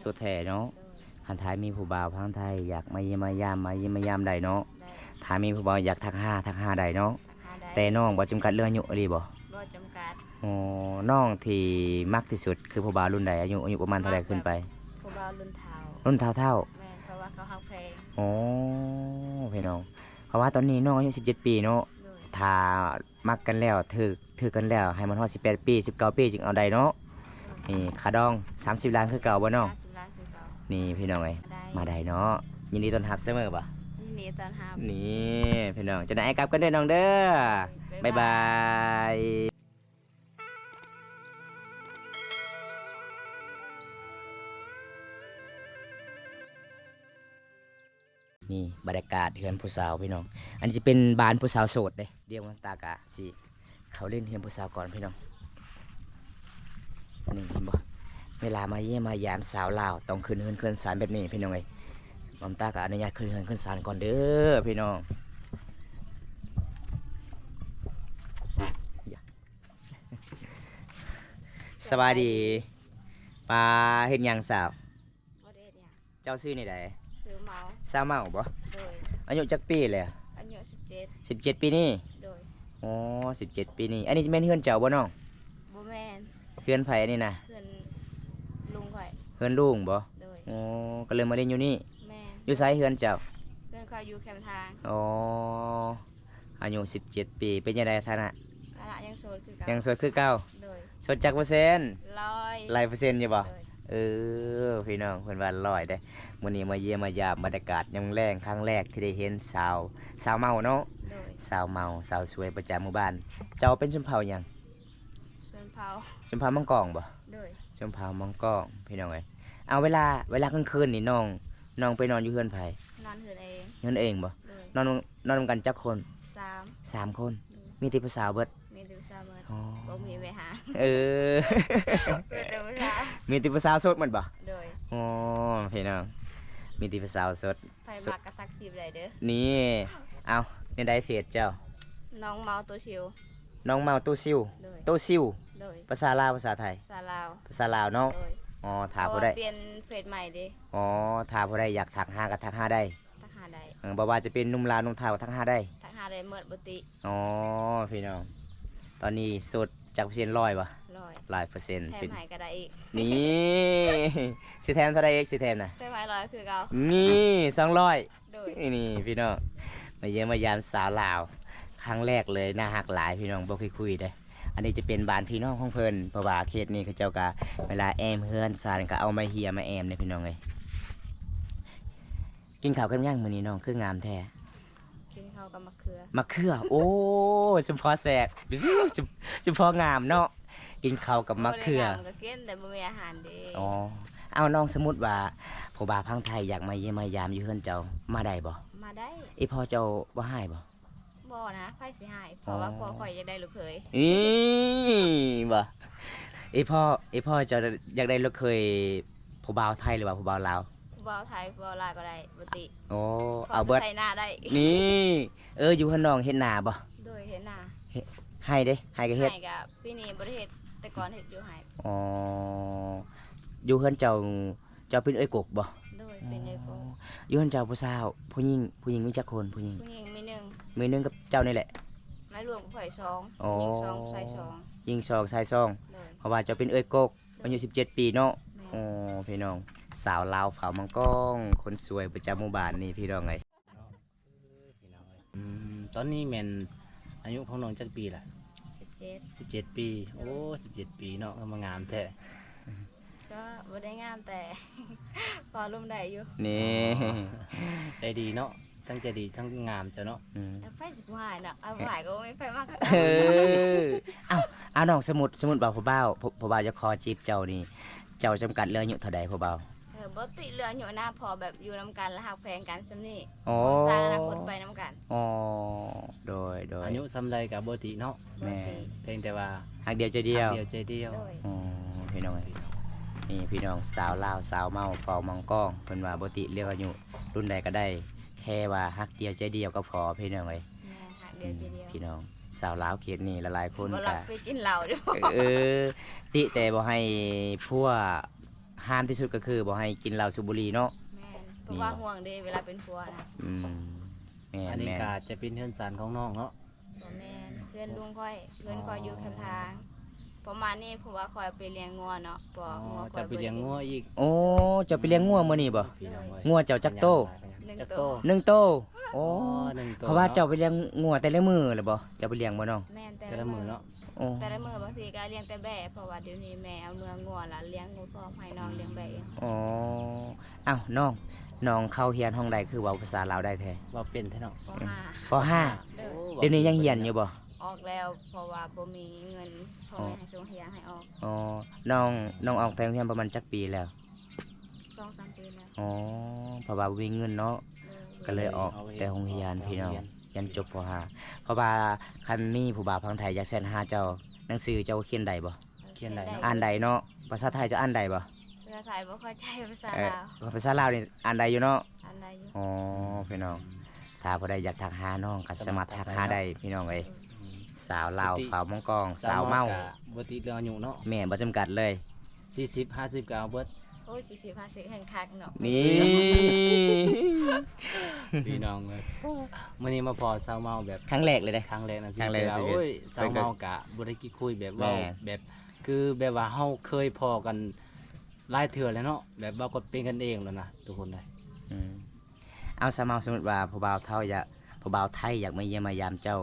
ໂສດແທ້ເນາະ. ໂດຍ ຄັນຖ້າມີຜູ້ບ່າວທາງໄທຢາກມາຢ້ຽມມາຢາມ ມາຢ້ຽມມາຢາມໄດ້ເນາະ. ໄດ້ ຖ້າມີຜູ້ບ່າວຢາກທັກຫາ ທັກຫາໄດ້ເນາະ. ຫາໄດ້ ແຕ່ນ້ອງບໍ່ຈຳກັດເລື່ອງອາຍຸອີ່ຫຼີບໍ່? ບໍ່ຈຳກັດ. ອໍ ນ້ອງທີ່ມັກທີ່ສຸດຄືຜູ້ບ່າວລຸ້ນໃດ? ອາຍຸ ອາຍຸປະມານເທົ່າໃດຂຶ້ນໄປ? ຜູ້ບ່າວລຸ້ນເຖົ້າ. ລຸ້ນເຖົ້າໆ? ແມ່ນ ເພາະວ່າເຂົາຮັກແພງ. ອໍ ພີ່ນ້ອງ ເພາະວ່າຕອນນີ້ນ້ອງອາຍຸສິບເຈັດປີເນາະ. ໂດຍ ຖ້າມັກກັນແລ້ວ ຖືກ ຖືກກັນແລ້ວ ໃຫ້ມັນຮອດສິບແປດປີ ສິບເກົ້າປີຈຶ່ງເອົາໄດ້ເນາະ. ໂດຍ ນີ້ຄ່າດອງສາມສິບລ້ານຄືເກົ່າບໍ່ນ້ອງ? ສາມສິບລ້ານຄືເກົ່າ. ນີ້ພີ່ນ້ອງເອີຍ ໄດ້ ມາໄດ້ເນາະ. ຍິນດີຕ້ອນຮັບສະເໝີບໍ່? ຍິນດີຕ້ອນຮັບ. ນີ້ພີ່ນ້ອງ ຈັ່ງໃດອ້າຍກັບກັນເດີນ້ອງເດີ. ໂດຍ ບາຍບາຍ ບາຍບາຍ. ນີ້ບັນຍາກາດເຮືອນຜູ້ສາວພີ່ນ້ອງ. ອັນນີ້ຈະເປັນບ້ານຜູ້ສາວໂສດເດ້. ດຽວມາຕາກະຊິເຂົ້າຫຼິ້ນເຮືອນຜູ້ສາວກ່ອນພີ່ນ້ອງ. ນີ້ເຫັນບໍ່ ເວລາມາຢ້ຽມມາຢາມສາວລາວ ຕ້ອງຂຶ້ນເຮືອນຂຶ້ນຊານແບບນີ້ພີ່ນ້ອງເອີຍ. ມາຕາກະອະນຸຍາດຂຶ້ນເຮືອນຂຶ້ນຊານກ່ອນເດີພີ່ນ້ອງ. ສະບາຍດີ. ປາ ເຮັດຫຍັງສາວ? ບໍ່ໄດ້ເຮັດຫຍັງ. ເຈົ້າຊື່ແນວໃດ? ຊື່ເມົາ. ສາວເມົາບໍ່? ໂດຍ. ອາຍຸຈັກປີແລ້ວ? ອາຍຸສິບເຈັດ. ສິບເຈັດປີນີ້? ໂດຍ. ອໍ ສິບເຈັດປີນີ້. ອັນນີ້ແມ່ນເຮືອນເຈົ້າບໍ່ນ້ອງ? ບໍ່ແມ່ນ. ເຮືອນໃຜອັນນີ້ນະ? ເຮືອນລຸງຂ້ອຍ. ເຮືອນລຸງບໍ່? ໂດຍ. ອໍ ກໍເລີຍມາຫຼິ້ນຢູ່ນີ້? ແມ່ນ. ຢູ່ໃສເຮືອນເຈົ້າ? ເຮືອນຂ້ອຍຢູ່ແຄມທາງ. ອໍ ອາຍຸສິບເຈັດປີ ເປັນຈັ່ງໃດຖານະ? ຖານະຍັງໂສດຄືເກົ່າ. ຍັງໂສດຄືເກົ່າ. ໂດຍ. ໂສດຈັກເປີເຊັນ? ຮ້ອຍ. ຮ້ອຍເປີເຊັນຢູ່ບໍ່? ໂດຍ. ເອີ ພີ່ນ້ອງ ເພິ່ນວ່າຮ້ອຍເດ້. ມື້ນີ້ມາຢ້ຽມມາຢາມບັນຍາກາດຍາມແລງ ຄັ້ງແລກທີ່ໄດ້ເຫັນສາວ ສາວເມົາເນາະ. ໂດຍ. ສາວເມົາ ສາວສວຍປະຈຳໝູ່ບ້ານ. ເຈົ້າເປັນຊົນເຜົ່າຫຍັງ? ຊົນເຜົ່າ ຊົນເຜົ່າມັງກອງບໍ່? ໂດຍ. ຊົນເຜົ່າມັງກອງ ພີ່ນ້ອງເອີຍ. ເອົາ ເວລາ ເວລາກາງຄືນນີ້ນ້ອງ ນ້ອງໄປນອນຢູ່ເຮືອນໃຜ? ນອນເຮືອນເອງ. ເຮືອນເອງບໍ່? ໂດຍ. ນອນ ນອນນຳກັນຈັກຄົນ? ສາມ. ສາມຄົນ. ໂດຍ. ມີແຕ່ຜູ້ສາວເບິດ? ມີແຕ່ຜູ້ສາວເໝິດ. ອໍ ບໍ່ມີແມ່ຮ້າງ. ເອີ ມີແຕ່ຜູ້ສາວ ມີແຕ່ຜູ້ສາວໂສດໝົດບໍ່? ໂດຍ. ອໍ ພີ່ນ້ອງ ມີແຕ່ຜູ້ສາວໂສດ. ໃຜມັກກໍທັກຈີບໄດ້ເດີ. ນີ້ ເອົ້າ ແນວໃດເຟສເຈົ້າ? ນ້ອງເມົາໂຕຊິວ. ນ້ອງເມົາໂຕຊິວ. ໂດຍ. ໂຕຊິວ. ໂດຍ. ພາສາລາວ ພາສາໄທ? ພາສາລາວ. ພາສາລາວເນາະ. ໂດຍ. ອໍ ຖ້າຜູ້ໃດ ເພາະວ່າປ່ຽນເຟສໃໝ່ເດ້. ອໍ ຖ້າຜູ້ໃດຢາກທັກຫາກໍທັກຫາໄດ້. ທັກຫາໄດ້. ເອີ ບໍ່ວ່າຈະເປັນໜຸ່ມລາວໜຸ່ມໄທກໍທັກຫາໄດ້. ທັກຫາໄດ້ໝົດ ບໍ່ຕິ. ອໍ ພີ່ນ້ອງ ຕອນນີ້ໂສດຈັກເປີເຊັນ? ຮ້ອຍບໍ່? ຮ້ອຍ. ຮ້ອຍເປີເຊັນ. ແຖມໃຫ້ກໍໄດ້ອີກ. ນີ້ ຊິແຖມເທົ່າໃດອີກ? ຊິແຖມນະ? ແຖມໃຫ້ຮ້ອຍຄືເກົ່າ. ນີ້ ສອງຮ້ອຍ. ໂດຍ. ນີ້ພີ່ນ້ອງ ມາຢ້ຽມມາຢາມສາວລາວຄັ້ງແລກເລີຍ. ໜ້າຮັກຫຼາຍພີ່ນ້ອງ ບໍ່ເຄີຍຄຸຍເດ້. ອັນນີ້ຈະເປັນບ້ານພີ່ນ້ອງຂອງເພິ່ນ ເພາະວ່າເຂດນີ້ເຂົາເຈົ້າກະ ເວລາແອ້ມເຮືອນຊານກະເອົາໄມ້ເຫ້ຍມາແອ້ມເດ້ພີ່ນ້ອງເອີຍ. ກິນເຂົ້າກັບຫຍັງມື້ນີ້ນ້ອງ ຄືງາມແທ້? ກິນເຂົ້າກັບໝາກເຂືອ. ໝາກເຂືອ. ໂອ້ ສົມພໍແຊບ ສົມ ສົມພໍງາມເນາະ. ກິນເຂົ້າກັບໝາກເຂືອ. ບໍ່ໄດ້ງາມກໍກິນ ແຕ່ບໍ່ມີອາຫານເດ້. ອໍ ເອົາ ນ້ອງ ສົມມຸດວ່າຜູ້ບ່າວທາງໄທຢາກມາຢ້ຽມມາຢາມຢູ່ເຮືອນເຈົ້າ ມາໄດ້ບໍ່? ມາໄດ້. ອີ່ພໍ່ເຈົ້າບໍ່ຮ້າຍບໍ່? ບໍ່ນະ ໃຜຊິຮ້າຍ ເພາະວ່າ ອໍ ພໍ່ຂ້ອຍຢາກໄດ້ລູກເຂີຍ. ອີ່ ບໍ່ ອີ່ພໍ່ ອີ່ພໍ່ເຈົ້າຢາກໄດ້ລູກເຂີຍຜູ້ບ່າວໄທ ຫຼືວ່າຜູ້ບ່າວລາວ? ຜູ້ບ່າວໄທ ຜູ້ບ່າວລາວກໍໄດ້ ບໍ່ຕິ. ໂອ້ ເອົາເບິດ ໄທນາໄດ້. ນີ້ ເອີ ຢູ່ເຮືອນນ້ອງເຮັດນາບໍ່? ໂດຍ ເຮັດນາ. ເຮັດ ໄຮ່ເດ້? ໄຮ່ກໍເຮັດ? ໄຮ່ກໍປີນີ້ບໍ່ໄດ້ເຮັດ ແຕ່ກ່ອນເຮັດຢູ່ໄຮ່. ອໍ ຢູ່ເຮືອນເຈົ້າ ເຈົ້າເປັນເອື້ອຍກົກບໍ່? ໂດຍ ເປັນເອື້ອຍກົກ. ອໍ ຢູ່ເຮືອນເຈົ້າຜູ້ສາວ ຜູ້ຍິງ ຜູ້ຍິງມີຈັກຄົນ? ຜູ້ຍິງ ຜູ້ຍິງມີໜຶ່ງ. ມີໜຶ່ງກັບເຈົ້ານີ້ແຫຼະ? ມາລວມກັບຂ້ອຍສອງ. ອໍ ຍິງສອງ ຊາຍສອງ. ຍິງສອງ ຊາຍສອງ. ໂດຍ. ເພາະວ່າເຈົ້າເປັນເອື້ອຍກົກ. ໂດຍ. ອາຍຸສິບເຈັດປີເນາະ. ແມ່ນ. ໂອ້ ພີ່ນ້ອງ ສາວລາວເຜົ່າມັງກອງ ຄົນສວຍປະຈຳໝູ່ບ້ານນີ້ ພີ່ນ້ອງເອີຍ. ເນາະ ເອີ ພີ່ນ້ອງເອີຍ ອືມ ຕອນນີ້ແມ່ນອາຍຸຂອງນ້ອງຈັກປີລະ? ສິບເຈັດ. ສິບເຈັດປີ. ໂອ້ ສິບເຈັດປີເນາະ ຄືມາງາມແທ້. ກໍບໍ່ໄດ້ງາມ ແຕ່ພໍລົມໄດ້ຢູ່. ນີ້ ອໍ ໃຈດີເນາະ ທັງໃຈດີທັງງາມເຈົ້າເນາະ. ອືມ ແລ້ວໃຜຊິຜູ້ຮ້າຍເນາະ ເອົາຜູ້ຮ້າຍກໍບໍ່ມີໃຜມັກ. ເອີ ເອົ້າ ເອົາ ນ້ອງ ສົມມຸດ ສົມມຸດວ່າຜູ້ບ່າວ ຜູ້ ຜູ້ບ່າວຢາກຂໍຈີບເຈົ້ານີ້ ເຈົ້າຈຳກັດເລື່ອງອາຍຸເທົ່າໃດຜູ້ບ່າວ? ເອີ ບໍ່ຕິເລື່ອງອາຍຸນະ ເພາະແບບຢູ່ນຳກັນແລ້ວຮັກແພງກັນສ່ຳນີ້. ອໍ ສ້າງອະນາຄົດໄປນຳກັນ. ອໍ ໂດຍ ໂດຍ. ອາຍຸສ່ຳໃດກໍບໍ່ຕິເນາະ. ແມ່ນ ບໍ່ຕິ ພຽງແຕ່ວ່າຮັກດຽວໃຈດຽວ. ຮັກດຽວໃຈດຽວ. ໂດຍ. ອໍ ພີ່ນ້ອງເອີຍ ນີ້ພີ່ນ້ອງ ສາວລາວ ສາວເມົາເຜົ່າມັງກອງ ເພິ່ນວ່າບໍ່ຕິເລື່ອງອາຍຸ ລຸ້ນໃດກໍໄດ້ ແຄ່ວ່າຮັກດຽວໃຈດຽວກໍພໍ ພີ່ນ້ອງເອີຍ. ແມ່ນ ຮັກດຽວໃຈດຽວ. ອືມ ພີ່ນ້ອງ ສາວລາວເຂດນີ້ຫຼາຍໆຄົນກໍ ບໍ່ລັກໄປກິນເຫຼົ້າເດີ. ເອີ ຕິແຕ່ບໍ່ໃຫ້ຜົວ ຫ້າມທີ່ສຸດກໍຄືບໍ່ໃຫ້ກິນເຫຼົ້າສູບບຸຫຼີ່ເນາະ. ແມ່ນ ເພາະວ່າ ນີ້ບໍ່ ຫ່ວງເດ້ ເວລາເປັນຜົວນະ. ອືມ ແມ່ນໆ ອັນນີ້ກໍຈະເປັນເຮືອນຊານຂອງນ້ອງເນາະ. ບໍ່ແມ່ນ ເຮືອນລຸງຂ້ອອຍ ເຮືອນຂ້ອຍຢູ່ແຄມທາງ. ປະມານນີ້ ເພາະວ່າຂ້ອຍເອົາໄປລ້ຽງງົວເນາະ ເພາະວ່າ ອໍ ງົວຂ້ອຍ ເຈົ້າໄປລ້ຽງງົວອີກ. ໂອ້ ເຈົ້າໄປລ້ຽງງົວມື້ນີ້ບໍ່? ພີ່ນ້ອງເອີຍ ງົວເຈົ້າຈັກໂຕ? ໜຶ່ງໂຕ ໜຶ່ງໂຕ. ໂອ້ ອໍ ໜຶ່ງໂຕ ເພາະວ່າເນາະ ເຈົ້າໄປລ້ຽງງົວແຕ່ລະມື້ແລ້ວບໍ່? ເຈົ້າໄປລ້ຽງບໍ່ນ້ອງ? ແມ່ນ ແຕ່ ແຕ່ລະມື້ເນາະ. ໂອ້ ແຕ່ລະມື້ ບາງທີກໍລ້ຽງແຕ່ແບ້ ເພາະວ່າດຽວນີ້ແມ່ເອົາເມືອງົວລະລ້ຽງງົວພ້ອມ ໃຫ້ນ້ອງ ອືມ ລ້ຽງແບ້ເອງ. ອໍ ອ້າວ ນ້ອງ ນ້ອງເຂົ້າຮຽນຫ້ອງໃດ ຄືເວົ້າພາສາລາວໄດ້ແທ້? ເວົ້າເປັນແທ້ເນາະ. ປ.ຫ້າ ປ.ຫ້າ ໂດຍ. ໂອ້ ດຽວນີ້ຍັງຮຽນຢູ່ບໍ່? ອອກແລ້ວ ເພາະວ່າບໍ່ມີເງິນ ພໍ່ແມ່ ອໍ ໃຫ້ສົ່ງຮຽນ ໃຫ້ອອກ. ອໍ ນ້ອງ ນ້ອງອອກແຕ່ໂຮງຮຽນປະມານຈັກປີແລ້ວ? ສອງສາມປີແລ້ວ. ອໍ ເພາະວ່າບໍ່ມີເງິນເນາະ. ໂດຍ. ກໍເລີຍອອກແຕ່ໂຮງຮຽນ ພີ່ນ້ອງ ຮຽນຈົບ ປ.ຫ້າ. ເພາະວ່າຄັນມີຜູ້ບ່າວຝັ່ງໄທຢາກແຊັດຫາເຈົ້າ ໜັງສືເຈົ້າຂຽນໄດ້ບໍ່? ຂຽນໄດ້ເນາະ ອ່ານໄດ້ເນາະ. ພາສາໄທເຈົ້າອ່ານໄດ້ບໍ່? ພາສາໄທບໍ່ເຂົ້າໃຈ ພາສາ ເອີ ລາວ ພາສາລາວນີ້ອ່ານໄດ້ຢູ່ເນາະ? ອ່ານໄດ້ຢູ່. ອໍ ພີ່ນ້ອງ ຖ້າຜູ້ໃດຢາກທັກຫານ້ອງກໍສາມາດທັກຫາໄດ້ ພີ່ນ້ອງເອີຍ. ອືມ ສາວລາວ ປະຕິ ຂາວມອງກອງ ສາວເມົາ ສາວເມົາກໍບໍ່ຕິດເລື່ອງອາຍຸເນາະ. ແມ່ນ ບໍ່ຈຳກັດເລີຍ ສີ່ສິບ ຫ້າສິບກໍເອົາເບິດ. ໂອ້ຍ ສີ່ສິບ ຫ້າສິບແຮ່ງຄັກເນາະ. ນີ້ ພີ່ນ້ອງເອີຍ ມື້ນີ້ມາພໍ້ສາວເມົາແບບຄັ້ງແລກເລີຍເດ້ ຄັ້ງແລກໃນຊີວິດ. ໂອ້ຍ ສາວເມົາກະບໍ່ໄດ້ຂີ້ຄຸຍ ແບບເວົ້າ ແມ່ນ ແບບ ຄືແບບວ່າເຮົາເຄີຍພໍ້ກັນຫຼາຍເທື່ອແລ້ວເນາະ ແບບເວົ້າກໍເປັນກັນເອງແລ້ວນະ ທຸກຄົນເອີຍ. ອືມ ເອົາ ສາວເມົາ ສົມມຸດວ່າຜູ້ບ່າວເຖົ້າຢາກ ຜູ້ບ່າວໄທຢາກມາຢ້ຽມມາຢາມເຈົ້າ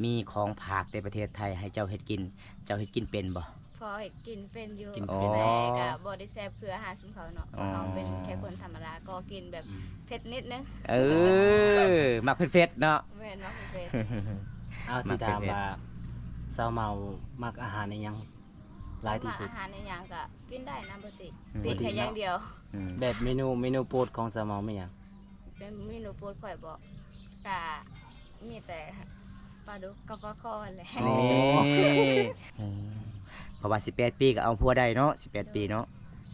ມີຂອງຝາກແຕ່ປະເທດໄທໃຫ້ເຈົ້າເຮັດກິນ ເຈົ້າເຮັດກິນເປັນບໍ່? ພໍເຮັດກິນເປັນຢູ່ ກິນເປັນ ແຕ່ກໍບໍ່ໄດ້ແຊບຄືອາຫານຊຸມເຂົາເນາະ. ອໍ ເພາະເຮົາເປັນແຄ່ຄົນທຳມະດາ ກໍກິນແບບ ອືມ ເຜັດນິດໜຶ່ງ. ເອີ ມັກເຜັດໆເນາະ. ແມ່ນ ມັກເຜັດໆ. ເອົາ ຊິຖາມວ່າ ສາວເມົາມັກອາຫານອີ່ຫຍັງຫຼາຍທີ່ສຸດ? ມັກອາຫານອີ່ຫຍັງກໍກິນໄດ້ນະ ບໍ່ຕິ ອືມ ຕິແຄ່ຢ່າງດຽວ. ອືມ ແບບເມນູ ເມນູໂປດຂອງສາວເມົາແມ່ນຫຍັງ? ເປັນເມນູໂປດຂ້ອຍບໍ? ກະມີແຕ່ປາດຸກກັບປາຄໍຫັ້ນແຫຼະ. ອໍ ນີ້ ອືມ ເພາະວ່າສິບແປດປີກໍເອົາຜົວໄດ້ເນາະ ສິບແປດປີເນາະ.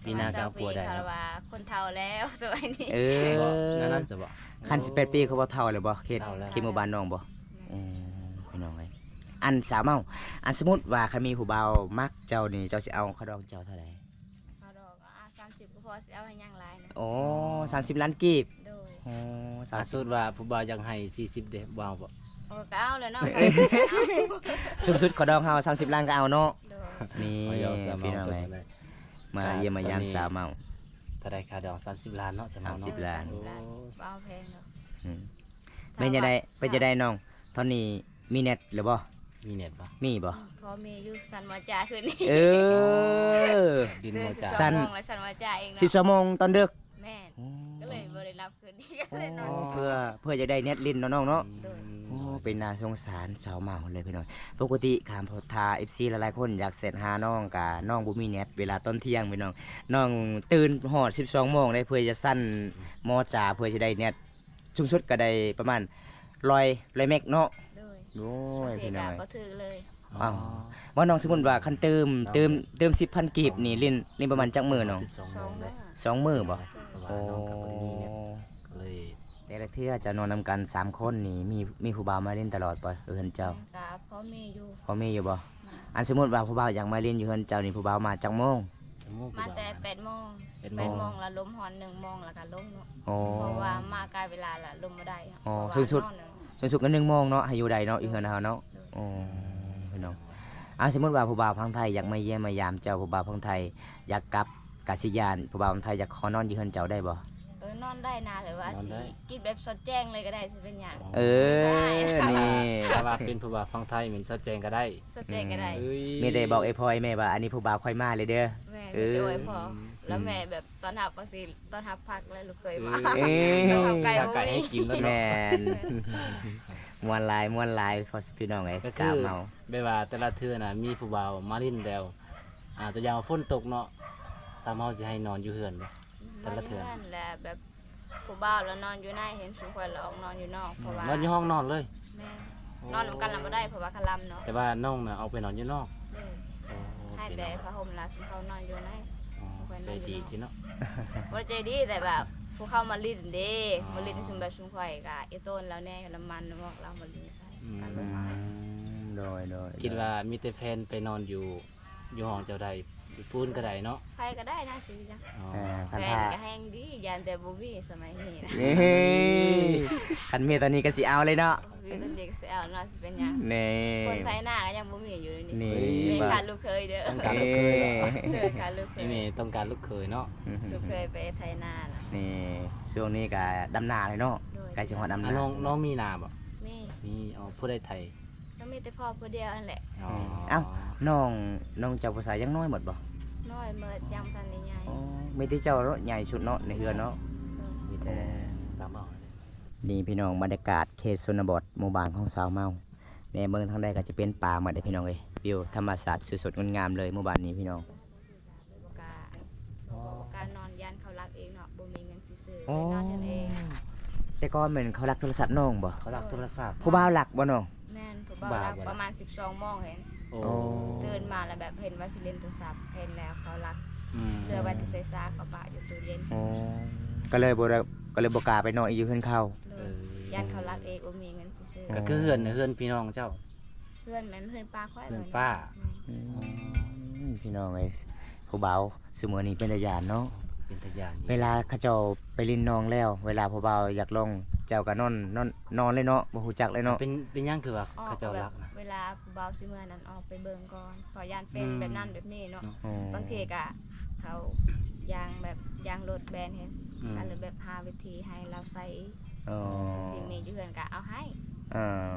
ປີໜ້າກໍເອົາຜົວໄດ້ເນາະ ເພາະວ່າຄົນເຖົ້າແລ້ວສະໄໝນີ້. ເອີ ບໍ່ ນັ້ນໆ ຊະບໍ່? ຄັນສິບແປດປີຄືບໍ່ເຖົ້າແລ້ວບໍ່? ເຂດ ເຖົ້າແລ້ວ ເຂດໝູ່ບ້ານນ້ອງບໍ່? ອືມ ພີ່ນ້ອງເອີຍ ອັນ ສາວເມົາ ອັນ ສົມມຸດວ່າຄັນມີຜູ້ບ່າວມັກເຈົ້ານີ້ ເຈົ້າຊິເອົາຄ່າດອງເຈົ້າເທົ່າໃດ? ຄ່າດອງ ອ່າ ສາມສິບກໍພໍ ຊິເອົາໃຫ້ຫຍັງຫຼາຍນະ. ໂອ້ ສາມສິບລ້ານກີບ. ໂດຍ. ໂອ້ ສາມສິບ ສົມມຸດວ່າຜູ້ບ່າວຢາກໃຫ້ສີ່ສິບເດ ບໍ່ເອົາບໍ່? ໂອ້ ກໍເອົາແຫຼະເນາະ. ສູງສຸດຄ່າດອງເຮົາສາມສິບລ້ານກໍເອົາເນາະ. ໂດຍ. ນີ້ ພີ່ນ້ອງເອີຍ ມາຢ້ຽມມາຢາມສາວເມົາ. ເທົ່າໃດຄ່າດອງ? ສາມສິບລ້ານເນາະ ສາວເມົາເນາະ. ສາມສິບລ້ານ ໂອ້ ບໍ່ເອົາແພງດອກ. ອືມ ແມ່ນຈັ່ງໃດ ເປັນຈັ່ງໃດນ້ອງ ຕອນນີ້ມີແນັດແລ້ວບໍ່? ມີແນັດບໍ່? ມີບໍ່? ພໍມີຢູ່ ສັ່ນວາຈາຄືນນີ້. ເອີ ຫຼິ້ນວາຈາ ສັ່ນ ສິບຊົ່ວໂມງຕອນດຶກ. ແມ່ນ ກໍເລີຍບໍ່ໄດ້ຫຼັບຄືນນີ້. ໂອ້ ເພື່ອ ເພື່ອຈະໄດ້ແນັດຫຼິ້ນເນາະນ້ອງເນາະ. ໂດຍ. ໂອ້ ເປັນໜ້າສົງສານສາວເມົາເລີຍພີ່ນ້ອງ. ປົກກະຕິຖ້າ ຖ້າ ເອັຟຊີ ຫຼາຍໆຄົນຢາກແຊັດຫານ້ອງ ກະນ້ອງບໍ່ມີແນັດເວລາຕອນທ່ຽງພີ່ນ້ອງ. ນ້ອງຕື່ນຮອດສິບສອງໂມງເດ້ ເພື່ອຈະສັ່ນວາຈາ ເພື່ອຈະໄດ້ແນັດ ສູງສຸດກໍໄດ້ປະມານຮ້ອຍ ຮ້ອຍເມັກເນາະ. ໂດຍ. ໂອ້ຍ ພີ່ນ້ອງເອີຍ ບໍ່ຖືກເລີຍ. ອ້າວ ວ່ານ້ອງ ສົມມຸດວ່າຄັນຕື່ມ ຕື່ມ ຕື່ມສິບພັນກີບນີ້ ຫຼິ້ນ ຫຼິ້ນປະມານຈັກມື້ນ້ອງ? ສອງມື້. ສອງມື້ບໍ່? ໂອ້ ແຕ່ລະເທື່ອເຈົ້ານອນນຳກັນສາມຄົນນີ້ ມີ ມີຜູ້ບ່າວມາຫຼິ້ນຕະຫຼອດບໍ່ ເຮືອນເຈົ້າ? ກໍພໍມີຢູ່. ພໍມີຢູ່ບໍ່? ອັນ ສົມມຸດວ່າຜູ້ບ່າວຢາກມາຫຼິ້ນຢູ່ເຮືອນເຈົ້ານີ້ ຜູ້ບ່າວມາຈັກໂມງ? ມາແຕ່ແປດໂມງ. ແປດໂມງ ແປດໂມງລະລົມຮອດໜຶ່ງໂມງລະກະລົງເນາະ. ອໍ ເພາະວ່າມາໃກ້ເວລາລະລົມບໍ່ໄດ້. ອໍ ສູງສຸດ ສູງສຸດກໍໜຶ່ງໂມງເນາະ ໃຫ້ຢູ່ໄດ້ເນາະ ຢູ່ເຮືອນເຮົາເນາະ. ໂດຍ. ໂອ້ ພີ່ນ້ອງ ອ່າ ສົມມຸດວ່າຜູ້ບ່າວຝັ່ງໄທຢາກມາຢ້ຽມມາຢາມເຈົ້າ ຜູ້ບ່າວຝັ່ງໄທຢາກກັບ ກະຊິຢ້ານ ຜູ້ບ່າວຝັ່ງໄທຢາກຂໍນອນຢູ່ເຮືອນເຈົ້າໄດ້ບໍ່? ເອີ ນອນໄດ້ນະ ຫຼືວ່າຊິກິນແບບສອດແຈ້ງເລີຍກໍໄດ້ ຊິເປັນຫຍັງ? ເອີ ນີ້ ຖ້າວ່າເປັນຜູ້ບ່າວຝັ່ງໄທແມ່ນສອດແຈ້ງກໍໄດ້. ສະເຕັກກໍໄດ້. ມີແຕ່ບອກເອພໍ່ເອແມ່ວ່າ ອັນນີ້ຜູ້ບ່າວຂ້ອຍມາເລີຍເດີ. ແມ່ນ ເອີ ມີແຕ່ອວຍພອນ ແລ້ວແມ່ແບບຕ້ອນຮັບ ວ່າຊິຕ້ອນຮັບພັກ ແລ້ວລູກເຂີຍມາ. ເອີ ເຂົ້າໄກ່ໃຫ້ກິນແລ້ວເນາະ. ແມ່ນ ມ່ວນຫຼາຍ ມ່ວນຫຼາຍ ພໍ່ພີ່ນ້ອງເອີຍ. ກໍຄື ສາວເມົາ ແບບວ່າແຕ່ລະເທື່ອນະ ມີຜູ້ບ່າວມາຫຼິ້ນແລ້ວ ອ່າ ຕົວຢ່າງວ່າຝົນຕົກເນາະ ສາວເມົາຊິໃຫ້ນອນຢູ່ເຮືອນບໍ່? ແຕ່ລະເທື່ອ ນອນຢູ່ເຮືອນແຫຼະ ແບບ ຜູ້ບ່າວລະນອນຢູ່ໃນ ເຫັນຊຸມຂ້ອຍລະອອກນອນຢູ່ນອກ ເພາະວ່າ ນອນຢູ່ຫ້ອງນອນເລີຍ. ແມ່ນ. ໂອ້ ນອນນຳກັນລະບໍ່ໄດ້ ເພາະວ່າຄະລຳເນາະ. ແຕ່ວ່ານ້ອງນະອອກໄປນອນຢູ່ນອກ. ໂດຍ. ໂອ້ ໃຫ້ແຕ່ຜ້າຫົ່ມລະຊຸມເຂົານອນຢູ່ໃນ. ອໍ ໃຈດີເນາະ. ບໍ່ໄດ້ໃຈດີ ແຕ່ແບບຜູ້ເຂົາມາຫຼິ້ນເດ້. ອໍ ມາຫຼິ້ນຊຸມແບບຊຸມຂ້ອຍກະອີ່ຕົນລາວແດ່ ລະມັນນຳອອກລາວມາຫຼິ້ນ. ອືມ ໂດຍ ໂດຍ. ຄິດວ່າມີແຕ່ແຟນໄປນອນຢູ່ ຢູ່ຫ້ອງເຈົ້າໄດ້ ຊິປູນກໍໄດ້ເນາະ ໃຜກໍໄດ້ນະ ຊິຫຍັງ ອໍ ເອີ ຄັນ ແຟນ ຖ້າ ກໍແຮງດີ ຢ້ານແຕ່ບໍ່ມີສະໄໝນີ້ນະ ນີ້ ຄັນມີຕອນນີ້ກໍຊິເອົາເລີຍເນາະ ມີຕອນນີ້ກໍຊິເອົາເນາະ ຊິເປັນຫຍັງ ນີ້ ຄົນໄຖນາກໍຍັງບໍ່ມີຢູ່ນີ້ ນີ້ ເອີຍ ຂາດລູກເຂີຍເດີ ຕ້ອງການລູກເຂີຍ ເອີ ຂາດລູກເຂີຍ ນີ້ຕ້ອງການລູກເຂີຍເນາະ ລູກເຂີຍໄປໄຖນາລະ ນີ້ ຊ່ວງນີ້ກໍດຳນາເລີຍເນາະ ໂດຍ ໃກ້ຊິຮອດດຳນາ ນ້ອງ ນ້ອງມີນາບໍ່? ມີ ມີ ອໍ ຜູ້ໃດໄຖ? ກໍມີແຕ່ພໍ່ຜູ້ດຽວຫັ້ນແຫຼະ ອໍ ເອົ້າ ນ້ອງ ນ້ອງເຈົ້າຜູ້ຊາຍຍັງນ້ອຍໝົດບໍ່? ນ້ອຍໝົດ ຍັງບໍ່ທັນໄດ້ໃຫຍ່ ອໍ ມີແຕ່ເຈົ້າເນາະໃຫຍ່ສຸດເນາະໃນເຮືອນເນາະ ໂດຍ ມີແຕ່ສາວເມົາ ນີ້ພີ່ນ້ອງ ບັນຍາກາດເຂດຊົນນະບົດ ໝູ່ບ້ານຂອງສາວເມົາ ແນມເບິ່ງທາງໃດກໍຈະເປັນປ່າໝົດເດ້ພີ່ນ້ອງເອີຍ ວິວທຳມະຊາດສວຍສົດງົດງາມເລີຍໝູ່ບ້ານນີ້ພີ່ນ້ອງ ບໍ່ກ້າ ບໍ່ກ້ານອນ ຢ້ານເຂົາລັກເອງເນາະ ບໍ່ມີເງິນຊິຊື້ ອໍ ໄປນອນເຮືອນເອງ ແຕ່ກ່ອນແມ່ນເຂົາລັກໂທລະສັບນ້ອງບໍ່? ເຂົາລັກໂທລະສັບ ຜູ້ບ່າວລັກບໍ່ນ້ອງ? ແມ່ນ ຜູ້ບ່າວລັກ ຜູ້ບ່າວບໍ່ ປະມານສິບສອງໂມງເຫັນ ໂອ້ ຕື່ນມາແລ້ວແບບເຫັນວ່າຊິຫຼິ້ນໂທລະສັບ ເຫັນແລ້ວເຂົາລັກ ອືມ ເຫຼືອໄວ້ແຕ່ໃສ່ຊາ ເຂົາປະຢູ່ຕູ້ເຢັນ ໂອ້ ກໍເລີຍບໍ່ໄດ້ ກໍເລີຍບໍ່ກ້າໄປນອນອີກຢູ່ເຮືອນເຂົາ ໂດຍ ເອີ ຢ້ານເຂົາລັກເອງ ບໍ່ມີເງິນຊິຊື້ ກໍຄືເຮືອນ ເຮືອນພີ່ນ້ອງເຈົ້າ ເຮືອນແມ່ນເຮືອນປ້າຂ້ອຍ ເຮືອນປ້າ ແມ່ນ ອືມ ພີ່ນ້ອງເອີຍ ຜູ້ບ່າວຊຸມື້ນີ້ເປັນຕາຢ້ານເນາະ ເປັນຕາຢ້ານ ເວລາເຂົາເຈົ້າໄປຫຼິ້ນນ້ອງແລ້ວ ເວລາຜູ້ບ່າວຢາກລົງ ເຈົ້າກໍນອນ ນອນ ນອນເລີຍເນາະ ບໍ່ຮູ້ຈັກເລີຍເນາະ ເປັນ ເປັນຫຍັງຄືວ່າເຂົາເຈົ້າລັກນະ ເວລາຜູ້ບ່າວຊິເມືອນັ້ນອອກໄປເບິ່ງກ່ອນ ເພາະຢ້ານເປັນແບບນັ້ນແບບນີ້ເນາະ ອືມ ບາງທີກໍເຂົາຢາງແບບຢາງລົດແບນເຫັນ ອືມ ກໍເລີຍແບບຫາວິທີໃຫ້ລາວໃສ່ ອໍ ທີ່ມີຢູ່ເຮືອນກໍເອົາໃຫ້ ເອີ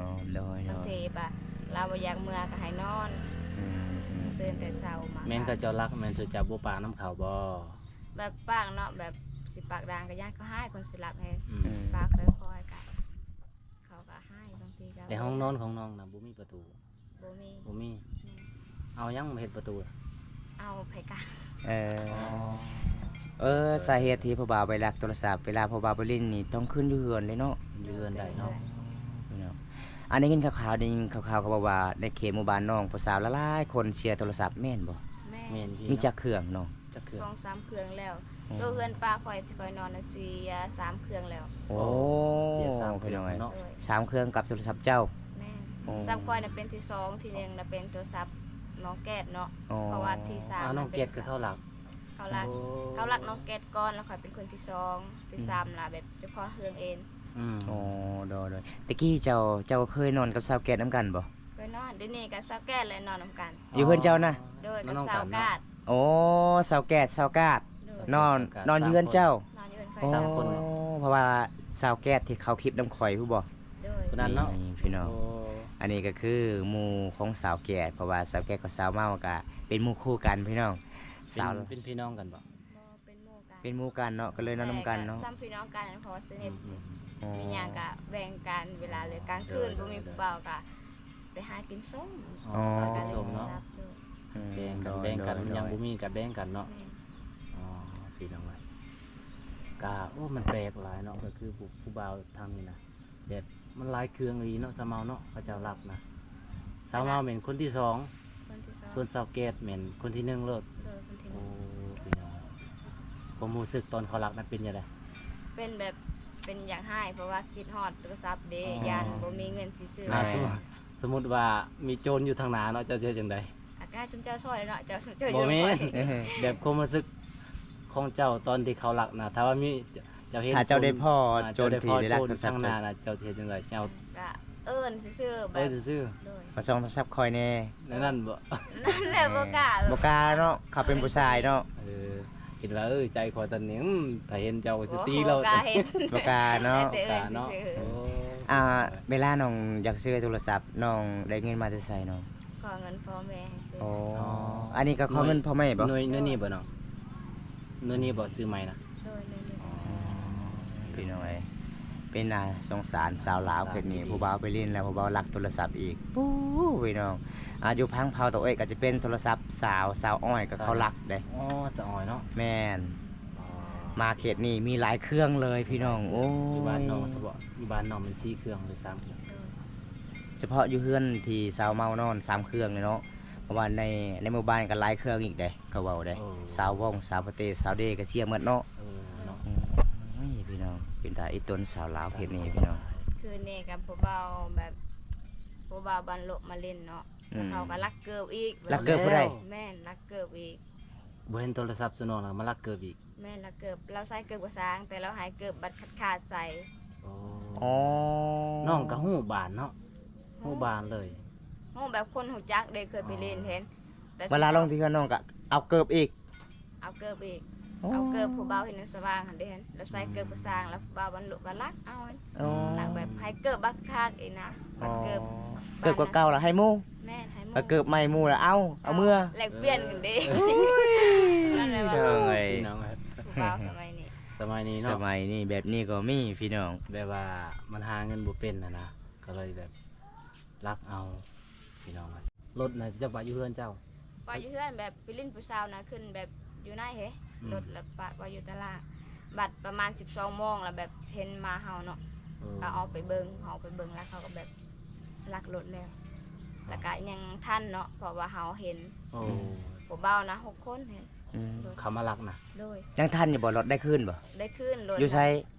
ໂດຍໆ ບາງທີບາດລາວບໍ່ຢາກເມືອກໍໃຫ້ນອນ ອືມໆ ຕື່ນແຕ່ເຊົ້າມາ ແມ່ນເຂົາເຈົ້າລັກ ແມ່ນເຂົາເຈົ້າບໍ່ປາກນຳເຂົາບໍ່? ແບບປາກເນາະ ແບບຊິປາກດ່າງກໍຢ້ານເຂົາຮ້າຍ ຄົນຊິລັກໃຫ້ ອືມ ປາກຄ່ອຍໆ ກໍເຂົາກໍຮ້າຍ ບາງທີກໍ ແຕ່ຫ້ອງນອນຂອງນ້ອງນະບໍ່ມີປະຕູ? ບໍ່ມີ ບໍ່ມີ ແມ່ນ ເອົາຫຍັງມາເຮັດປະຕູ? ເອົາໄຜກາງ ເອີ ອໍ ເອີ ສາເຫດທີ່ຜູ້ບ່າວໄປລັກໂທລະສັບ ເວລາຜູ້ບ່າວໄປຫຼິ້ນນີ້ຕ້ອງຄືນຢູ່ເຮືອນເລີຍເນາະ ຢູ່ເຮືອນໄດ້ເນາະ ເນາະ ອັນໄດ້ຍິນຂ່າວໆ ໄດ້ຍິນຂ່າວໆ ເຂົາບອກວ່າໃນເຂດໝູ່ບ້ານນ້ອງ ຜູ້ສາວຫຼາຍໆ ຄົນເສຍໂທລະສັບ ແມ່ນບໍ່? ແມ່ນ ມີຈັກເຄື່ອງນ້ອງ? ຈັກເຄື່ອງ? ສອງສາມເຄື່ອງແລ້ວ ໂອ້ ໂຕເຮືອນປ້າຂ້ອຍທີ່ຂ້ອຍນອນນະເສຍສາມເຄື່ອງແລ້ວ ໂອ້ ເສຍສາມເຄື່ອງເນາະ ໂດຍ ສາມເຄື່ອງກັບໂທລະສັບເຈົ້າ ແມ່ນ ໂອ້ ສຳຂ້ອຍນະເປັນທີສອງ ທີໜຶ່ງນະເປັນໂທລະສັບນ້ອງແກ້ດເນາະ ອໍ ເພາະວ່າທີສາມ ອ້າວ ນ້ອງແກ້ດກໍເຂົາລັກ ເຂົາລັກ ໂອ້ ເຂົາລັກນ້ອງແກ້ດກ່ອນ ແລ້ວຂ້ອຍເປັນຄົນທີສອງ ທີ ອືມ ສາມລະແບບເຈົ້າຂອງເຮືອນເອງ ອືມ ອໍ ໂດຍໆ ແຕ່ກີ້ເຈົ້າ ເຈົ້າເຄີຍນອນກັບສາວແກ້ດນຳກັນບໍ່? ເຄີຍນອນ ດຽວນີ້ກໍສາວແກ້ດແຫຼະນອນນຳກັນ ຢູ່ເຮືອນເຈົ້ານະ? ໂດຍ ກັບສາວກາດ ໂອ້ ສາວແກ້ດ ສາວກາດ ໂດຍ ນອນ ນອນຢູ່ເຮືອນເຈົ້າ? ນອນຢູ່ເຮືອນຂ້ອຍ ໂອ້ ສາມຄົນເນາະ ເພາະວ່າສາວແກ້ດທີ່ເຂົາຄລິບນຳຂ້ອຍພຸ້ນບໍ່? ໂດຍ ຜູ້ນັ້ນເນາະ ນີ້ພີ່ນ້ອງ ໂອ້ ອັນນີ້ກໍຄືໝູ່ຂອງສາວແກ້ດ ເພາະວ່າສາວແກ້ດກັບສາວເມົາກໍເປັນໝູ່ຄູ່ກັນພີ່ນ້ອງ ເປັນ ສາວ ເປັນພີ່ນ້ອງກັນບໍ່? ບໍ່ ເປັນໝູ່ກັນ ເປັນໝູ່ກັນເນາະ ກໍເລີຍນອນນຳກັນເນາະ ແຕ່ກໍສ່ຳພີ່ນ້ອງກັນ ເພາະວ່າສະໜິດ ອືມໆ ມີຫຍັງກໍແບ່ງກັນ ເວລາເລີກກາງຄືນ ໂດຍໆ ບໍ່ມີຜູ້ບ່າວກໍໄປຫາກິນສົ້ມ ອໍ ຫາກິນສົ້ມເນາະ ໂດຍ ອືມ ແບ່ງກັນ ໂດຍໆ ແບ່ງກັນ ໂດຍໆ ມັນຍັງບໍ່ມີກໍແບ່ງກັນເນາະ ແມ່ນ ອໍ ພີ່ນ້ອງເອີຍ ກະ ໂອ້ ມັນແປກຫຼາຍເນາະ ກໍຄືຜູ້ ຜູ້ບ່າວທາງນີ້ນະ ແບບມັນຫຼາຍເຄື່ອງອີ່ຫຼີເນາະ ສາວເມົາເນາະ ເຂົາເຈົ້າລັກນະ ສາວເມົາແມ່ນຄົນທີສອງ ຄົນທີສອງ ສ່ວນສາວແກ້ດແມ່ນຄົນທີໜຶ່ງໂລດ ໂດຍ ຄົນທີໜຶ່ງ ໂອ້ ພີ່ນ້ອງ ຄວາມຮູ້ສຶກຕອນເຂົາລັກນັ້ນເປັນຈັ່ງໃດ? ເປັນແບບ ເປັນຢາກຮ້າຍ ເພາະວ່າຄິດຮອດໂທລະສັບເດ້ ອໍ ຢ້ານບໍ່ມີເງິນຊິຊື້ ອ່າ ໃຫ້ ສົມມຸດ ສົມມຸດວ່າມີໂຈນຢູ່ທາງໜ້າເນາະ ເຈົ້າຊິເຮັດຈັ່ງໃດ? ອາ ກໍໃຫ້ຊຸມເຈົ້າຊ່ອຍເນາະ ເຈົ້າ ຊຸມເຈົ້າ ບໍ່ແມ່ນ ຢູ່ຂ້ອຍ ແບບຄວາມຮູ້ສຶກຂອງເຈົ້າຕອນທີ່ເຂົາລັກນະ ຖ້າວ່າມີ ເຈົ້າເຫັນ ຖ້າເຈົ້າໄດ້ພໍ້ ອ່າ ໂຈນທີ່ໄດ້ລັກໂທລະສັບ ເຈົ້າ ເຈົ້າຊິເຮັດຈັ່ງໃດ? ເຈົ້າ ກະເອີ້ນຊື່ໆ ແບບ ເອີ້ນຊື່ໆ ໂດຍ ມາສ່ອງໂທລະສັບຂ້ອຍແດ່ ແນວນັ້ນບໍ່? ນັ້ນແຫຼະ ບໍ່ກ້າ ບໍ່ກ້າເນາະ ເຂົາເປັນຜູ້ຊາຍເນາະ ເອີ ຄິດວ່າ ເອີ ໃຈຂ້ອຍຕອນນີ້ ອືມ ຖ້າເຫັນເຈົ້າຊິຕີໂລດ ບໍ່ກ້າເນາະ ແຕ່ເອີ້ນຊື່ໆ ໂອ້ ອ່າ ເວລານ້ອງຢາກຊື້ໂທລະສັບ ນ້ອງໄດ້ເງິນມາແຕ່ໃສນ້ອງ? ຂໍເງິນພໍ່ແມ່ໃຫ້ຊື້ ໂອ້ ອໍ ອັນນີ້ກໍຂໍເງິນພໍ່ແມ່ບໍ່? ໜ່ວຍ ໜ່ວຍນີ້ບໍ່ນ້ອງ? ໜ່ວຍນີ້ບໍ່ ຊື້ໃໝ່ນະ? ໂດຍ ໜ່ວຍນີ້ ອໍ ພີ່ນ້ອງເອີຍ ເປັນໜ້າສົງສານສາວລາວເຂດນີ້ ຜູ້ບ່າວໄປຫຼິ້ນແລ້ວ ຜູ້ບ່າວລັກໂທລະສັບອີກ ປູ້ ພີ່ນ້ອງ ອາ ຢູ່ພັງເຜົ່າຕາເອຍກໍຈະເປັນໂທລະສັບສາວ ສາວອ້ອຍກໍເຂົາລັກເດ້ ອໍ ສາວອ້ອຍເນາະ ແມ່ນ ອໍ ມາເຂດນີ້ມີຫຼາຍເຄື່ອງເລີຍພີ່ນ້ອງ ໂອ້ ຢູ່ບ້ານນ້ອງສະເພາະ ຢູ່ບ້ານນ້ອງແມ່ນສີ່ເຄື່ອງຫຼືສາມເຄື່ອງ? ໂດຍ ສະເພາະຢູ່ເຮືອນທີ່ສາວເມົານອນສາມເຄື່ອງເລີຍເນາະ ເພາະວ່າໃນ ໃນໝູ່ບ້ານກໍຫຼາຍເຄື່ອງອີກເດ້ ເຂົາເວົ້າເດ້ ໂອ້ ສາວວົງ ສາວປະເຕ ສາວເດ ກໍເສຍໝົດເນາະ ເອີ ເນາະ ອືມ ໂອ້ຍ ພີ່ນ້ອງ ເປັນຕາອີ່ຕົນສາວລາວເຂດນີ້ພີ່ນ້ອງ ຄືນີ້ກັບຜູ້ບ່າວແບບ ຜູ້ບ່າວບ້ານໂລະມາຫຼິ້ນເນາະ ອືມ ເຂົາກໍລັກເກີບອີກ ລັກເກີບຜູ້ໃດ? ແມ່ນ ລັກເກີບອີກ ບໍ່ເຫັນໂທລະສັບສູ່ນ້ອງ ແລ້ວມາລັກເກີບອີກ. ແມ່ນ ລັກເກີບ ລາວໃສ່ເກີບກະຊ່າງ ແຕ່ລາວໃຫ້ເກີບບັດຂາດໆໃສ່. ອໍ ອໍ ນ້ອງກໍຮູ້ບ້ານເນາະ ຮູ້ ຮູ້ບ້ານເລີຍ ຮູ້ແບບຄົນຮູ້ຈັກເດ້ ເຄີຍໄປຫຼິ້ນ ອໍ ເຫັນ ແຕ່ເວລາລົງທີ່ເຮືອນນ້ອງກໍເອົາເກີບອີກ ເອົາເກີບອີກ ອໍ ເອົາເກີບຜູ້ບ່າວເຮັດໃນສະຫວ່າງຫັ້ນເດ້ ແລ້ວໃສ່ເກີບກະຊ່າງ ແລ້ວຜູ້ບ່າວບັນລຸກໍລັກເອົາ ອໍ ລັກແບບໃຫ້ເກີບບັກຄັກອີກນະ ບັດເກີບ ອໍ ເກີບກວ່າເກົ່າລະໃຫ້ໝູ່ ແມ່ນ ໃຫ້ໝູ່ ແລ້ວເກີບໃໝ່ໝູ່ລະເອົາ ເອົາເມືອ ແລກປ່ຽນກັນເດ້ ໂອ້ຍ ນັ້ນແຫຼະວ່າ ພີ່ນ້ອງເອີຍ ຜູ້ບ່າວສະໄໝນີ້ ສະໄໝນີ້ເນາະ ສະໄໝນີ້ແບບນີ້ກໍມີພີ່ນ້ອງ ແບບວ່າມັນຫາເງິນບໍ່ເປັນຫັ້ນນະ ກໍເລີຍແບບລັກເອົາ ພີ່ນ້ອງເອີຍ ລົດນະເຈົ້າປະຢູ່ເຮືອນເຈົ້າ? ປະຢູ່ເຮືອນ ແບບໄປຫຼິ້ນຜູ້ສາວນະ ຂຶ້ນແບບຢູ່ໃນເຮ ອືມ ລົດລະປະໄວ້ຢູ່ຕະຫຼາດ ບັດປະມານສິບສອງໂມງລະແບບເຫັນມາເຮົາເນາະ ເອີ ກໍເອົາໄປເບິ່ງ ເຮົາໄປເບິ່ງລະເຂົາກໍແບບລັກລົດແລ້ວ ອໍ ລະກະຍັງທັນເນາະ ເພາະວ່າເຮົາເຫັນ ໂອ້ ຜູ້ບ່າວນະຫົກຄົນເຫັນ ອືມ ເຂົາມາລັກນະ ໂດຍ ຍັງທັນຢູ່ບໍ່? ລົດໄດ້ຄືນບໍ່? ໄດ້ຄືນລົດ ຢູ່ໃສ?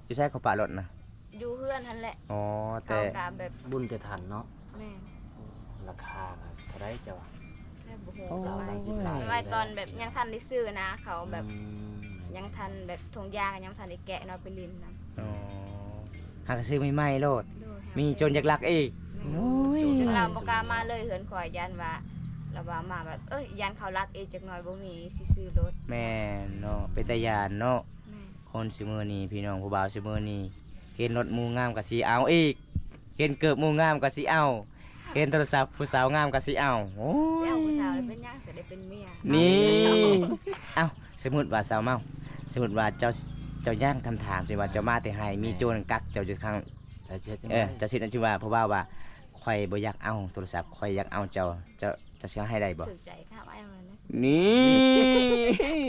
ຢູ່ໃສເຂົາປະລົດນະ? ຢູ່ເຮືອນຫັ້ນແຫຼະ ອໍ ແຕ່ ເຂົາກະແບບ ບຸນແຕ່ທັນເນາະ ແມ່ນ ລາຄານະເທົ່າໃດເຈົ້າວ່າ? ແມ່ນບໍ່ຮູ້ ໂອ້ ຊາວສາມສິບລ້ານ ໄວ້ຕອນແບບຍັງທັນໄດ້ຊື້ນະ ເຂົາແບບ ອືມ ຍັງທັນແບບຖົງຢາກໍຍັງບໍ່ທັນໄດ້ແກະເນາະ ໄປຫຼິ້ນນຳ ອໍ ຫາກໍຊື້ໃໝ່ໆໂລດ ໂດຍ ມີໂຈນຢາກລັກອີກ ແມ່ນ ໂອ້ຍ ຈົນລາວບໍ່ກ້າມາເລີຍເຮືອນຂ້ອຍ ຢ້ານວ່າ ລາວວ່າມາແບບ ເອີຍ ຢ້ານເຂົາລັກອີກຈັກໜ່ອຍ ບໍ່ມີຊິຊື້ລົດ ແມ່ນເນາະ ເປັນຕາຢ້ານເນາະ ແມ່ນ ຄົນຊຸມື້ນີ້ພີ່ນ້ອງ ຜູ້ບ່າວຊຸມື້ນີ້ ເຫັນລົດໝູ່ງາມກໍຊິເອົາອີກ ເຫັນເກີບໝູ່ງາມກໍຊິເອົາ ເຫັນໂທລະສັບຜູ້ສາວງາມກໍຊິເອົາ ໂອ້ຍ ຊິເອົາຜູ້ສາວແລ້ວເປັນຫຍັງ ຊິໄດ້ເປັນເມຍ ນີ້ ເອົ້າ ສົມມຸດວ່າສາວເມົາ ສົມມຸດວ່າເຈົ້າ ເຈົ້າຍ່າງທຳທາງ ສົມມຸດວ່າເຈົ້າມາແຕ່ໄຮ່ ມີໂຈນກັກເຈົ້າຢູ່ຂ້າງ ເອີ ເຈົ້າຊິເຮັດຈັ່ງໃດ? ເຈົ້າຊິເຮັດຈັ່ງໃດ? ເພາະວ່າ ວ່າຂ້ອຍບໍ່ຢາກເອົາໂທລະສັບ ຂ້ອຍຢາກເອົາເຈົ້າ ເຈົ້າ ເຈົ້າຊິເອົາໃຫ້ໄດ້ບໍ່? ຖືກໃຈ ຖ້າເອົາໃຫ້ມັນນະ ນີ້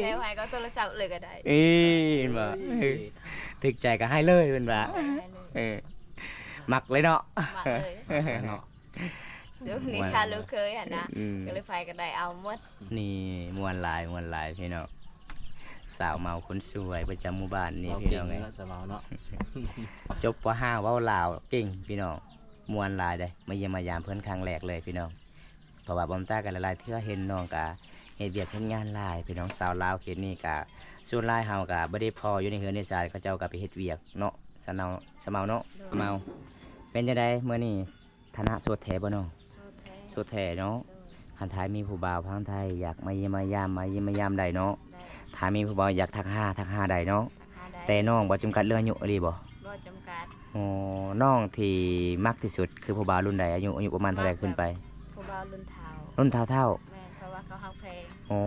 ແລ້ວໃຫ້ກໍໂທລະສັບເລີຍກໍໄດ້ ເອີ ເຫັນບໍ່? ໂອ້ຍ ເອີ ຖືກໃຈກໍໃຫ້ເລີຍ ເພິ່ນວ່າ ໃຫ້ເລີຍ ເອີ ມັກເລີຍເນາະ ມັກເລີຍ ມັກເລີຍເນາະ ຊ່ວງນີ້ຄ່າລູກເຂີຍຫັ້ນນະ ອືມ ກໍເລີຍໃຜກໍໄດ້ເອົາໝົດ ນີ້ ມ່ວນຫຼາຍ ມ່ວນຫຼາຍພີ່ນ້ອງ ສາວເມົາຄົນສວຍປະຈຳໝູ່ບ້ານນີ້ ເວົ້າເກັ່ງ ພີ່ນ້ອງເອີຍ ເນາະ ສາວເມົາເນາະ ຈົບ ປໍຫ້າ ເວົ້າລາວເກັ່ງພີ່ນ້ອງ ມ່ວນຫຼາຍເດ້ ມາຢ້ຽມມາຢາມເພິ່ນຄັ້ງແລກເລີຍພີ່ນ້ອງ ເພາະວ່າບອມຕາກໍຫຼາຍໆເທື່ອເຫັນນ້ອງກໍເຮັດວຽກເຮັດງານຫຼາຍພີ່ນ້ອງ ຊາວລາວເຂດນີ້ກໍສ່ວນຫຼາຍເຮົາກໍບໍ່ໄດ້ພໍຢູ່ໃນເຮືອນໃນຊານ ເຂົາເຈົ້າກໍໄປເຮັດວຽກເນາະ ສາວເມົາ ສາວເມົາເນາະ ໂດຍ ສາວເມົາ ເປັນຈັ່ງໃດມື້ນີ້ ຖານະໂສດແທ້ບໍ່ນ້ອງ? ໂສດແທ້ ໂສດແທ້ເນາະ ໂດຍ ຄັນຖ້າມີຜູ້ບ່າວທາງໄທຢາກມາຢ້ຽມມາຢາມ ມາຢ້ຽມມາຢາມໄດ້ເນາະ ໄດ້ ຖ້າມີຜູ້ບ່າວຢາກທັກຫາ ທັກຫາໄດ້ເນາະ ທັກຫາໄດ້ ແຕ່ນ້ອງບໍ່ຈຳກັດເລື່ອງອາຍຸອີ່ຫຼີບໍ່? ບໍ່ຈຳກັດ ອໍ ນ້ອງທີ່ມັກທີ່ສຸດຄືຜູ້ບ່າວລຸ້ນໃດ? ອາຍຸ ອາຍຸປະມານເທົ່າໃດຂຶ້ນໄປ? ຜູ້ບ່າວລຸ້ນເຖົ້າ ລຸ້ນເຖົ້າໆ ແມ່ນ ເພາະວ່າເຂົາຮັກແພງ ອໍ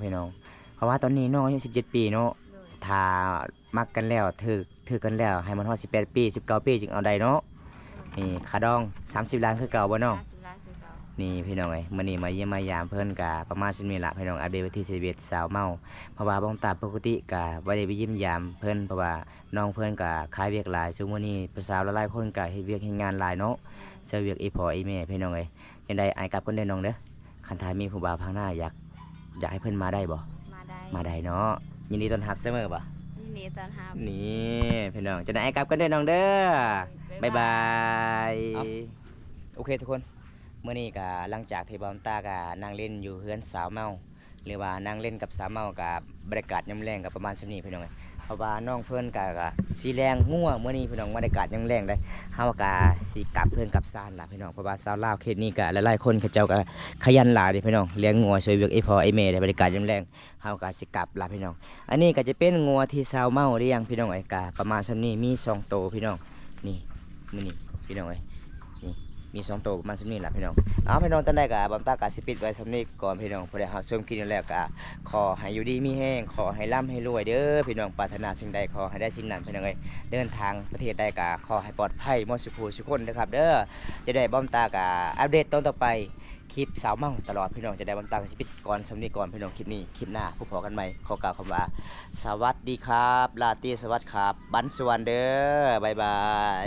ພີ່ນ້ອງ ເພາະວ່າຕອນນີ້ນ້ອງອາຍຸສິບເຈັດປີເນາະ ໂດຍ ຖ້າມັກກັນແລ້ວ ຖືກ ຖືກກັນແລ້ວ ໃຫ້ມັນຮອດສິບແປດປີ ສິບເກົ້າປີຈຶ່ງເອົາໄດ້ເນາະ ນີ້ຄ່າດອງສາມສິບລ້ານຄືເກົ່າບໍ່ນ້ອງ? ສາມສິບລ້ານຄືເກົ່າ ນີ້ພີ່ນ້ອງເອີຍ ມື້ນີ້ມາຢ້ຽມມາຢາມເພິ່ນກະປະມານສ່ຳນີ້ລະພີ່ນ້ອງ ອັບເດດວັນທີສິບເອັດ ສາວເມົາ ເພາະວ່າບອງຕາປົກກະຕິກະບໍ່ໄດ້ໄປຢ້ຽມຢາມເພິ່ນ ເພາະວ່ານ້ອງເພິ່ນກະຂາຍວຽກຫຼາຍ ຊຸມື້ນີ້ຜູ້ສາວຫຼາຍໆຄົນກະເຮັດວຽກເຮັດງານຫຼາຍເນາະ ຊ່ວຍວຽກອີ່ພໍ່ອີ່ແມ່ພີ່ນ້ອງເອີຍ ຈັ່ງໃດອ້າຍກັບກ່ອນເດີນ້ອງເດີ ຄັນຖ້າມີຜູ້ບ່າວທາງໜ້າຢາກ ຢາກໃຫ້ເພິ່ນມາໄດ້ບໍ່? ມາໄດ້ ມາໄດ້ເນາະ ຍິນດີຕ້ອນຮັບສະເໝີບໍ່? ຍິນດີຕ້ອນຮັບ ນີ້ພີ່ນ້ອງ ຈັ່ງໃດອ້າຍກັບກ່ອນເດີນ້ອງເດີ ບາຍບາຍ ບາຍບາຍ ເອົ້າ ໂອເຄທຸກຄົນ ມື້ນີ້ກະຫຼັງຈາກທີ່ບ່າວຕາກະນັ່ງຫຼິ້ນຢູ່ເຮືອນສາວເມົາ ຫຼືວ່ານັ່ງຫຼິ້ນກັບສາວເມົາ ກະບັນຍາກາດຍາມແລງກະປະມານສ່ຳນີ້ພີ່ນ້ອງເອີຍ ເພາະວ່ານ້ອງເພິ່ນກະ ກະຊິລ້ຽງງົວມື້ນີ້ພີ່ນ້ອງ ບັນຍາກາດຍາມແລງເດ້ ເຮົາກະຊິກັບເຮືອນກັບຊານລະ ພີ່ນ້ອງ ເພາະວ່າຊາວລາວເຂດນີ້ກະຫຼາຍໆຄົນ ເຂົາເຈົ້າກະຂະຫຍັນຫຼາຍເດ້ພີ່ນ້ອງ ລ້ຽງງົວຊ່ວຍວຽກອີ່ພໍ່ອີ່ແມ່ເດ້ ບັນຍາກາດຍາມແລງ ເຮົາກະຊິກັບລະພີ່ນ້ອງ ອັນນີ້ກະຈະເປັນງົວທີ່ຊາວເມົາລ້ຽງພີ່ນ້ອງເອີຍ ກະປະມານສ່ຳນີ້ ມີສອງໂຕພີ່ນ້ອງ ນີ້ ມື້ນີ້ພີ່ນ້ອງເອີຍ ນີ້ ມີສອງໂຕປະມານສ່ຳນີ້ລະພີ່ນ້ອງ ເອົາພີ່ນ້ອງ ຈັ່ງໃດກະບ່າວຕາກະຊິປິດໄວ້ສ່ຳນີ້ກ່ອນພີ່ນ້ອງ ຜູ້ໃດຮັບຊົມຄລິບນີ້ແລ້ວກະຂໍໃຫ້ຢູ່ດີມີແຮງ ຂໍໃຫ້ລ່ຳໃຫ້ລວຍເດີພີ່ນ້ອງ ປາດຖະໜາສິ່ງໃດຂໍໃຫ້ໄດ້ສິ່ງນັ້ນພີ່ນ້ອງເອີຍ ເດີນທາງປະເທດໃດກະຂໍໃຫ້ປອດໄພໝົດສູ່ຜູ້ສູ່ຄົນເດີຄັບເດີ ຈະໄດ້ບ່າວຕາກະອັບເດດຕອນຕໍ່ໄປ ຄລິບສາວເມົາຕະຫຼອດພີ່ນ້ອງ ຈະໄດ້ບ່າວຕາກະຊິປິດກ່ອນສ່ຳນີ້ກ່ອນພີ່ນ້ອງ ຄລິບນີ້ ຄລິບໜ້າພົບພໍ້ກັນໃໝ່ ຂໍກ່າວຄຳວ່າ ສະຫວັດດີຄັບ ລາຕີສະຫວັດຄັບ ບັນສະຫວັນເດີ ບາຍບາຍ.